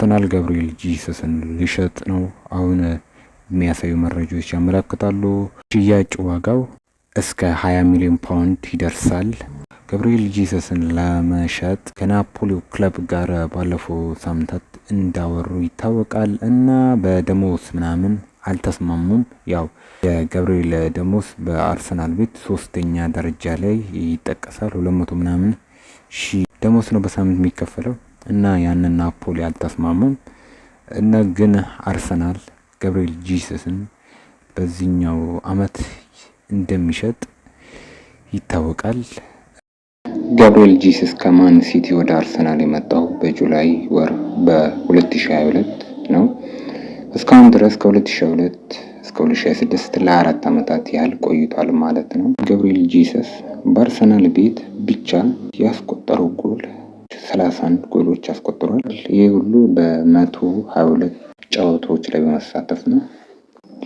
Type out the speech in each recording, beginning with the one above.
አርሰናል ገብርኤል ጂሰስን ሊሸጥ ነው። አሁን የሚያሳዩ መረጃዎች ያመለክታሉ። ሽያጭ ዋጋው እስከ 20 ሚሊዮን ፓውንድ ይደርሳል። ገብርኤል ጂሰስን ለመሸጥ ከናፖሊው ክለብ ጋር ባለፈው ሳምንታት እንዳወሩ ይታወቃል እና በደሞዝ ምናምን አልተስማሙም። ያው የገብርኤል ደሞዝ በአርሰናል ቤት ሶስተኛ ደረጃ ላይ ይጠቀሳል። 200 ምናምን ሺ ደሞዝ ነው በሳምንት የሚከፈለው እና ያንን ናፖሊ አልተስማሙም እና ግን አርሰናል ገብርኤል ጂሰስን በዚህኛው አመት እንደሚሸጥ ይታወቃል። ገብርኤል ጂሰስ ከማን ሲቲ ወደ አርሰናል የመጣው በ July ወር በ2022 ነው። እስካሁን ድረስ ከ2022 እስከ 2026 ለ4 ዓመታት ያህል ቆይቷል ማለት ነው። ገብርኤል ጂሰስ በአርሰናል ቤት ብቻ ያስቆጠረው ጎል 31 ጎሎች አስቆጥሯል። ይህ ሁሉ በ122 ጨዋታዎች ላይ በመሳተፍ ነው።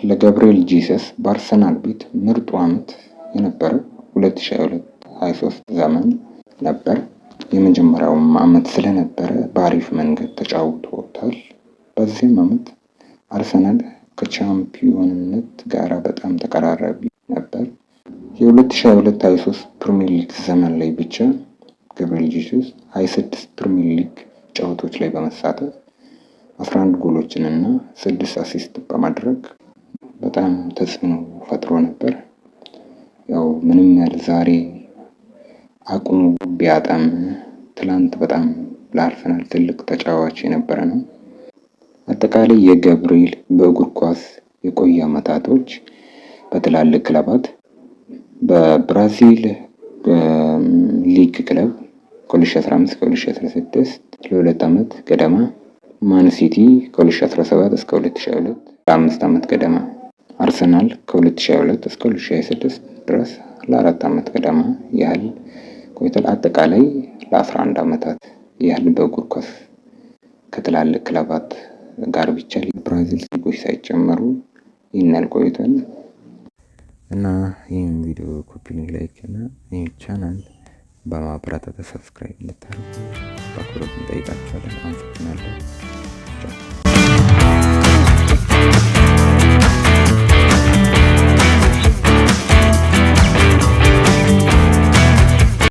ለገብርኤል ጂሰስ በአርሰናል ቤት ምርጡ ዓመት የነበረው 2022/23 ዘመን ነበር። የመጀመሪያውም ዓመት ስለነበረ በአሪፍ መንገድ ተጫውቶታል። በዚህም ዓመት አርሰናል ከቻምፒዮንነት ጋር በጣም ተቀራራቢ ነበር። የ2022/23 ፕሪሚየር ሊግ ዘመን ላይ ብቻ ገብርኤል ጂሱስ 26 ፕሪሚየር ሊግ ጨዋታዎች ላይ በመሳተፍ 11 ጎሎችን እና 6 assist በማድረግ በጣም ተጽዕኖ ፈጥሮ ነበር። ያው ምንም ያህል ዛሬ አቅሙ ቢያጣም ትላንት በጣም ለአርሰናል ትልቅ ተጫዋች የነበረ ነው። አጠቃላይ የገብርኤል በእግር ኳስ የቆየ ዓመታቶች በትላልቅ ክለባት በብራዚል ሊግ ክለብ ከ2015 ከ2016 ለሁለት ዓመት ገደማ፣ ማን ሲቲ ከ2017 እስከ 2022 ለአምስት ዓመት ገደማ፣ አርሰናል ከ2022 እስከ 2026 ድረስ ለአራት ዓመት ገደማ ያህል ቆይቷል። አጠቃላይ ለ11 ዓመታት ያህል በእግር ኳስ ከትላልቅ ክለባት ጋር ብቻ ብራዚል ሊጎች ሳይጨመሩ ይህን ያህል ቆይቷል። እና ይህን ቪዲዮ copy link፣ like እና ይህን ቻናል በማበረታታት subscribe እንድታደርጉ በአክብሮት እንጠይቃችኋለን። አመሰግናለሁ።